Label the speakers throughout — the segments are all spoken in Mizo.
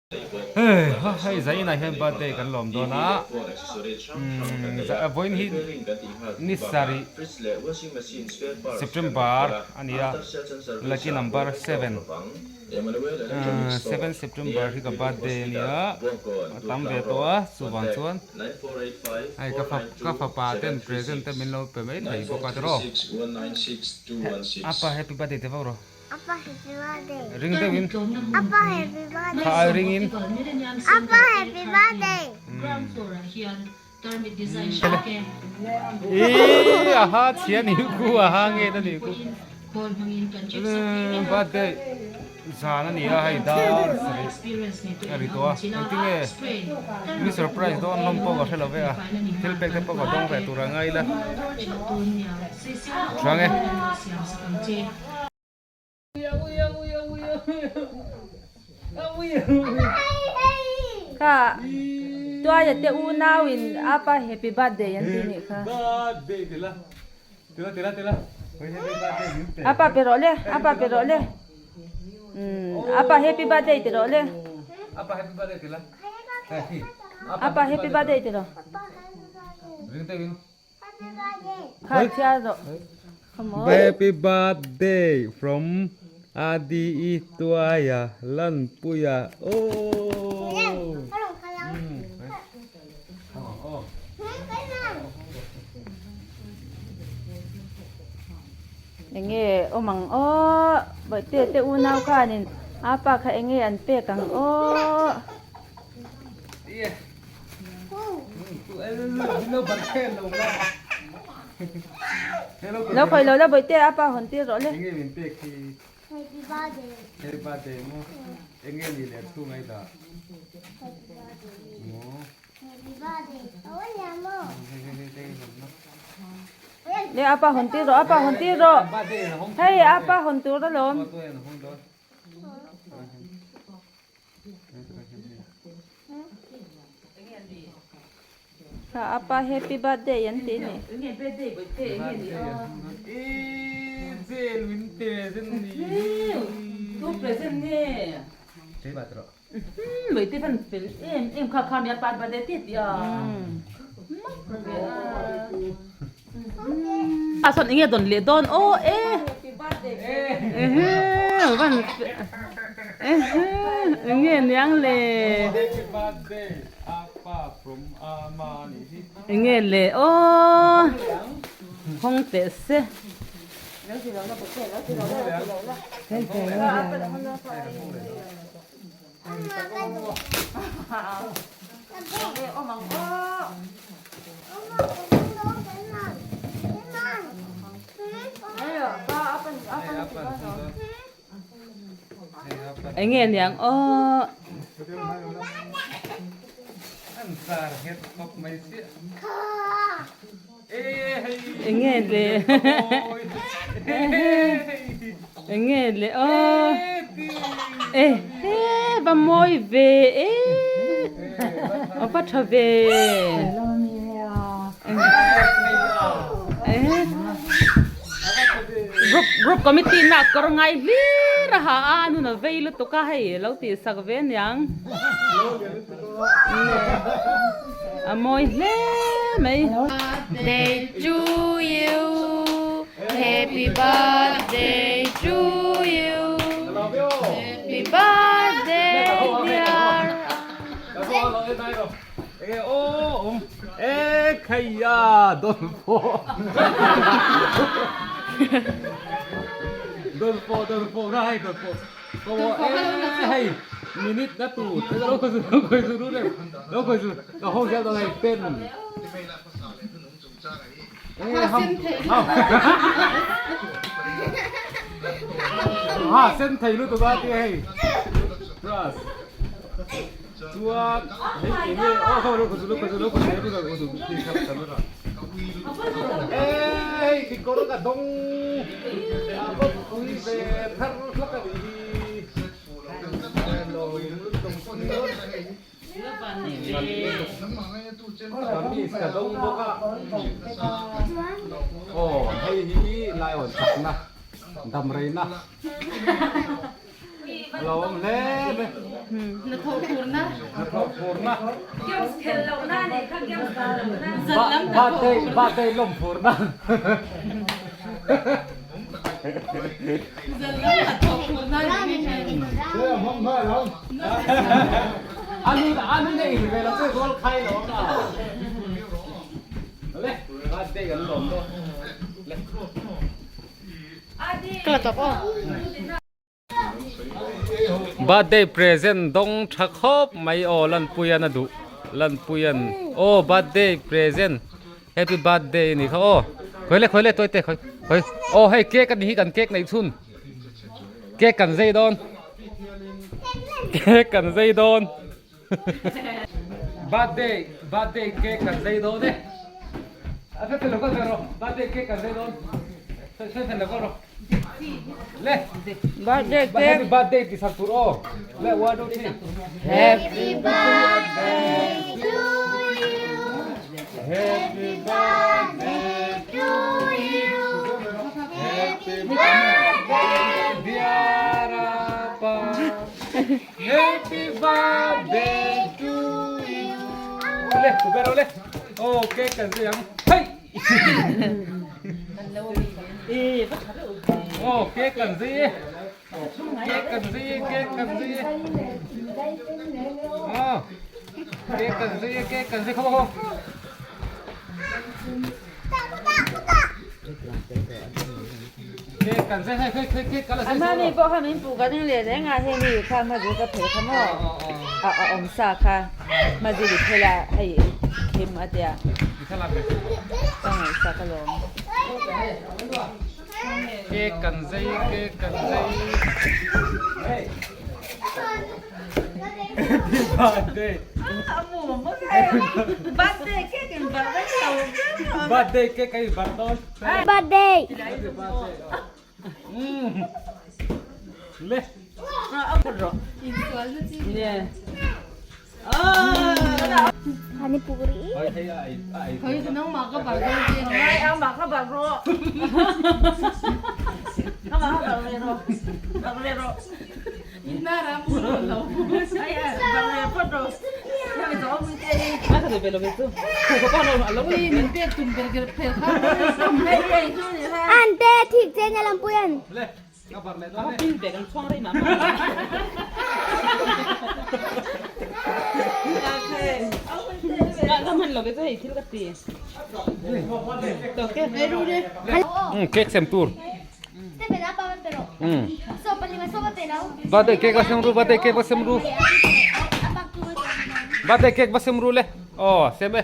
Speaker 1: Hei hei Zainah hian birthday kan lawm dawn a umm vawiin hi ni sarih September a ni a lucky number seven umm seven September hi ka birthday a ni a a tam ve tawh a chuvang chuan hei ka ka fapa ten present te min lo pe mai thei bawk a tiraw apa happy birthday te vak rawh.
Speaker 2: Apa happy birthday.
Speaker 1: Ring deuhin.
Speaker 2: Apa happy birthday.
Speaker 1: Kha ai ringin.
Speaker 2: Apa happy birthday.
Speaker 1: Ih aha chhia ni ku aha nge ta ni ku. Birthday zan a ni a hei dar sarih a ri tawh a engtin nge mi surprise dawn hlawm pawh ka hre lo ve a thil pek te pawh ka dawng ve tur a ngai la. Chuang e.
Speaker 3: Kha tuaia te unau in apa happy birthday an ti nih kha. Apa pe rawh le apa pe rawh le apa happy birthday ti rawh le.
Speaker 1: Apa happy birthday ti la.
Speaker 3: Apa happy birthday ti rawh.
Speaker 1: Happy birthday from Adi Tuaia Lanpuia aww.
Speaker 3: Enge awm ang aw bawihte te unau khanin apa kha enge an pek ang aw. Lo khawi lo la bawihte a pa hawn tir rawh le.
Speaker 1: Enge min pek hi?
Speaker 2: Happy birthday.
Speaker 1: Happy birthday maw? Enge ni leh chhung ai dah?
Speaker 2: Happy birthday.
Speaker 1: Maw?
Speaker 2: Happy birthday. Aw nia maw?
Speaker 3: Le a pa hawn tir rawh a pa hawn tir rawh. Hei a pa hawn tur alawm. Kha apa happy birthday an tih ni.
Speaker 4: Enge le aw hawng teh se. Enge niang aw. Enge le enge le aw e he va mawi ve e a va tha ve group group committee na kawr ngai hlir a ha a nun a vei lutuk a hei lo tih sak ve aniang a mawi hle mai.
Speaker 5: Birthday to you Happy birthday to you Happy birthday dear
Speaker 1: Lo awm hle mai.
Speaker 4: Hnathawh phurna.
Speaker 1: Hnathawh phurna.
Speaker 3: Games khelh lohna a nih kha games khelh lohna.
Speaker 4: Zan lam hnathawh phurna.
Speaker 1: Birthday lawm phurna.
Speaker 4: Zan lam hnathawh phurna a nih hi.
Speaker 1: Anu nei ve lo chu rual khai lo a. Le birthday kan lawm dawn. Le.
Speaker 5: Ka la tawp aw.
Speaker 1: Birthday present dawng tha khawp mai aw Lanpuian a duh Lanpuian aw birthday present happy birthday a nih kha aw khawi le khawi le tawi te khawi khawi aw hei cake a ni hi kan cake neih chhun cake kan zei dawn cake kan zei dawn birthday birthday cake kan zei dawn e a fel fel lo kal ve rawh birthday cake kan zei dawn fel fel lo kal rawh le
Speaker 3: Birthday cake.
Speaker 1: Happy birthday ti sak tur aw le 1 2 3
Speaker 2: Happy birthday to you.
Speaker 1: Happy
Speaker 2: Birthday to you. Happy birthday.
Speaker 1: dear Appa Happy birthday to you le tu ber le oh cake kan zei ang hei oh cake kan zei e cake kan zei e cake kan zei e oh cake kan zei e cake kan zei không không cake kan zei hei hei hei cake kan la zei
Speaker 3: Amami pawh kha min puh ka ring leh reng a hei mi kha hmazil ka phel kha maw a a awm sa kha hmazil i phel a hei him a tia ka ngaihsak alawm.
Speaker 1: Cake kan zei cake kan zei Happy birthday
Speaker 3: Birthday cake in birthday
Speaker 1: Birthday cake kai bar dawn
Speaker 2: Birthday.
Speaker 1: Le
Speaker 2: Pani puri.
Speaker 1: Hei hei ai ai
Speaker 4: Khoi chu nang ma ka bar dawn che.
Speaker 3: Ai ang ma ka bar ro. Ang ma ka bar le ro. Bar le ro.
Speaker 4: In na ra mu lo lo.
Speaker 3: Ai ai bar le phot ro. Hei zo mu te.
Speaker 4: A ka ve lo ve chu. Ka pa lo a lo ni min pek tum ber ger phel kha.
Speaker 3: Hei hei chu ni ha.
Speaker 2: Ante thik che nga lampuian.
Speaker 1: Le ka bar le dawn
Speaker 4: A pin bag an chhuang rei mah mah. Ka hman lo ve chu hei thil ka ti.
Speaker 1: Cake sem tur. Birthday cake va sem ru birthday cake va sem ru. Birthday cake va sem ru le. Oh sem e.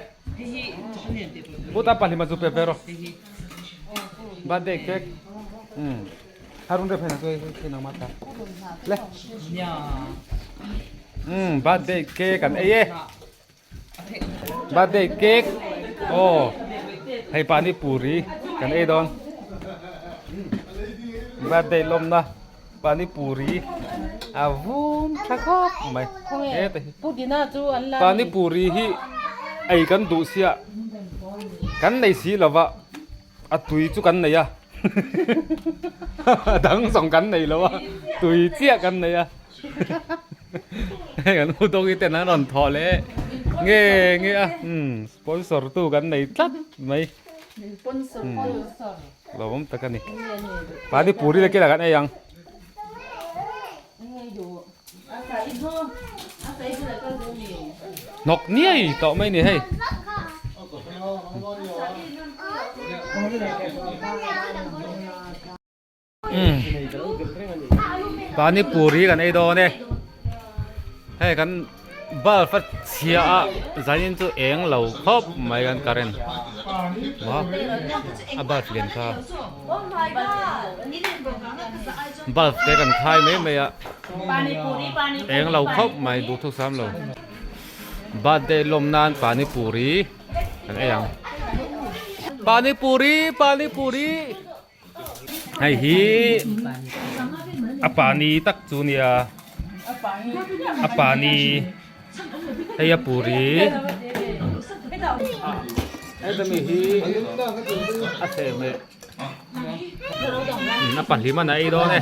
Speaker 1: Puta palima chu pe pe ro. Birthday cake. Harun re phena toi phena ma ta. Le. Birthday cake kan ei e. Birthday cake. Oh. Hei pani puri kan ei dawn. Birthday lawmna pani puri a vum tha khawp mai. He te hi. Pani puri hi ei kan duh sia kan nei si lova a tui chu kan nei a a dang zawng kan nei lo a tui chiah kan nei a hei kan u dawng ten an rawn thawh leh nge nge a umm sponsor tu kan nei tlat mai umm lo awm tak a ni pani puri te kila kan ei ang. Hnawk niai tawh mai ni hei. Pani puri kan ei dawn e. Hei kan bulb a chhia a zanin chu eng lo khawp mai kan current a a bulb lian kha. Bulb te kan khai mai mai a eng lo khawp mai duhthu sam lo birthday lawm nan pani puri kan ei ang pani puri pani puri hei hi a pani tak chu nia a pani hei a puri hetami hi a chhehmeh. A pahlim a na ei dawn e.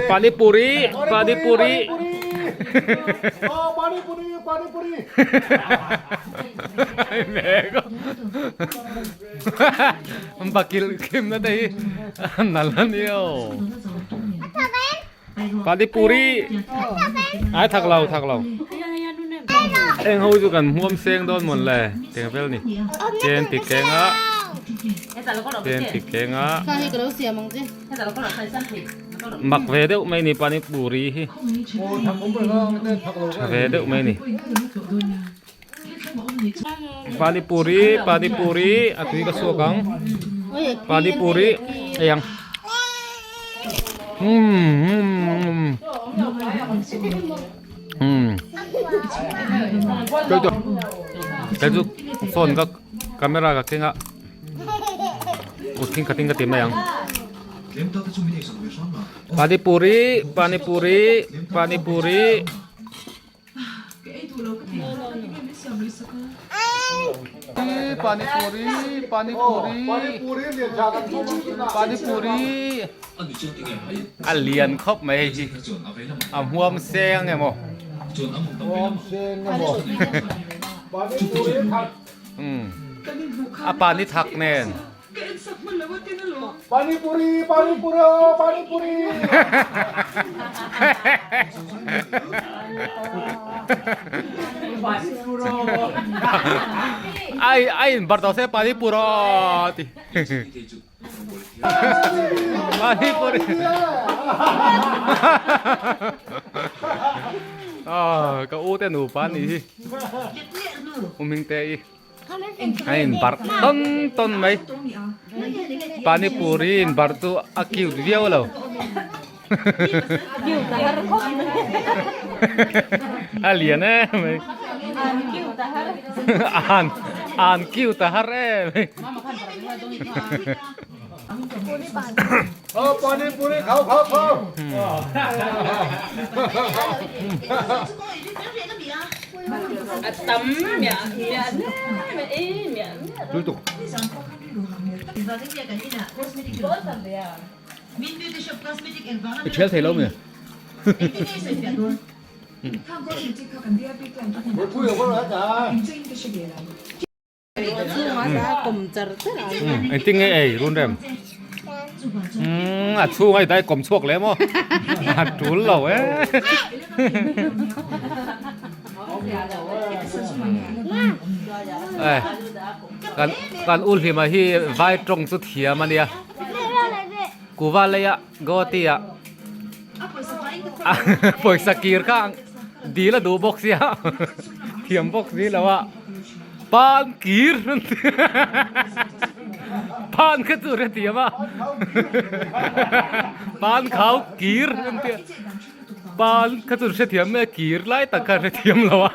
Speaker 1: Pani puri pani puri
Speaker 6: pani puri pani puri
Speaker 1: Bakil kim na te hi nal a nia aw. Pani puri ai thak lo thak lo eng ho chu kan hmuam seng dawn mawn le teng vel ni chen ti keng a chen ti keng a mak ve deuh mai ni pani puri hi tha ve deuh mai ni pani puri pani puri a tui ka suak ang pani puri ei ang umm umm kei chu phone ka camera ka keng a kut thing khatin ka ti mai ang pani puri pani puri pani puri. Pani puri pani puri pani puri a lian khawp mai hei hi a hmuam seng emaw a pani thak nen.
Speaker 6: Pani puri pani puri pani puri
Speaker 1: ai ai in bar tawh se pani pura ti pani puri ah ka u te nupa ni hi u hming te i. A in barh tawn tawn mai pani puri in barh chu a cute viau lo a lian em mai an an cute a har em mai
Speaker 6: pani puri khau khau khau
Speaker 1: I thial thei lo mi? Engtin nge ei run rem? A chhung a i dai kawm chhuak leh maw? A tul lo e. Kan kan u Hlima hi vai tawng chu thiam a nia. Kuva leia Guwahati ah pawisa kir kha dil a duh bawk sia thiam bawk si lo a pan kir pan kha chu a thiam a pan khau kir an tia pan kha chu hrethiam mai a kir lai tak kha hrethiam lo a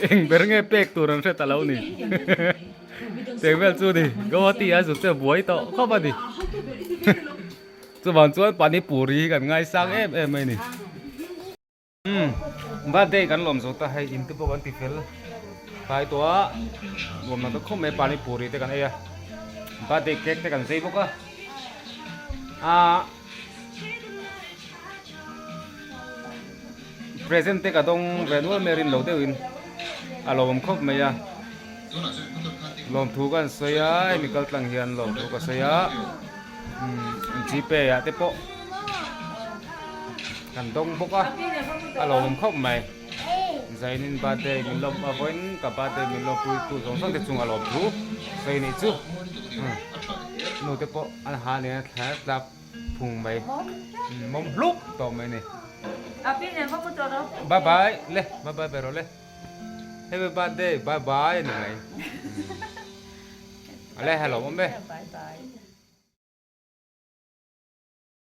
Speaker 1: eng ber nge pek tur an hre ta lo ni. Teng vel chu ni Guwahati a zuk chu a buai tawh khawp a ni. Chuvang chuan pani puri hi kan ngaisang em em mai ni. Umm birthday kan lawm zo ta hei in te pawh kan ti fel tlai tawh a nuam na ta khawp mai pani puri te kan ei a birthday cake te kan zei bawk a ah present te ka dawng ve nual mai a rin lo deuhin a lawm khawp mai a. Lawmthu kan sawi a hemi kal tlang hian lawmthu ka sawi a gpay ah te pawh kan dawng bawk a a lawmawm khawp mai zainin birthday min lawm a vawiin ka birthday min lawmpui tu zawng zawng te chungah lawmthu sawi anih chu nu te pawh an ha nen a thla tlak phung mai mawm hluk tawh mai a ni bye bye le bye bye ber rawh le. Happy birthday bye bye ni mai. Ale hello awm e.
Speaker 3: Bye bye.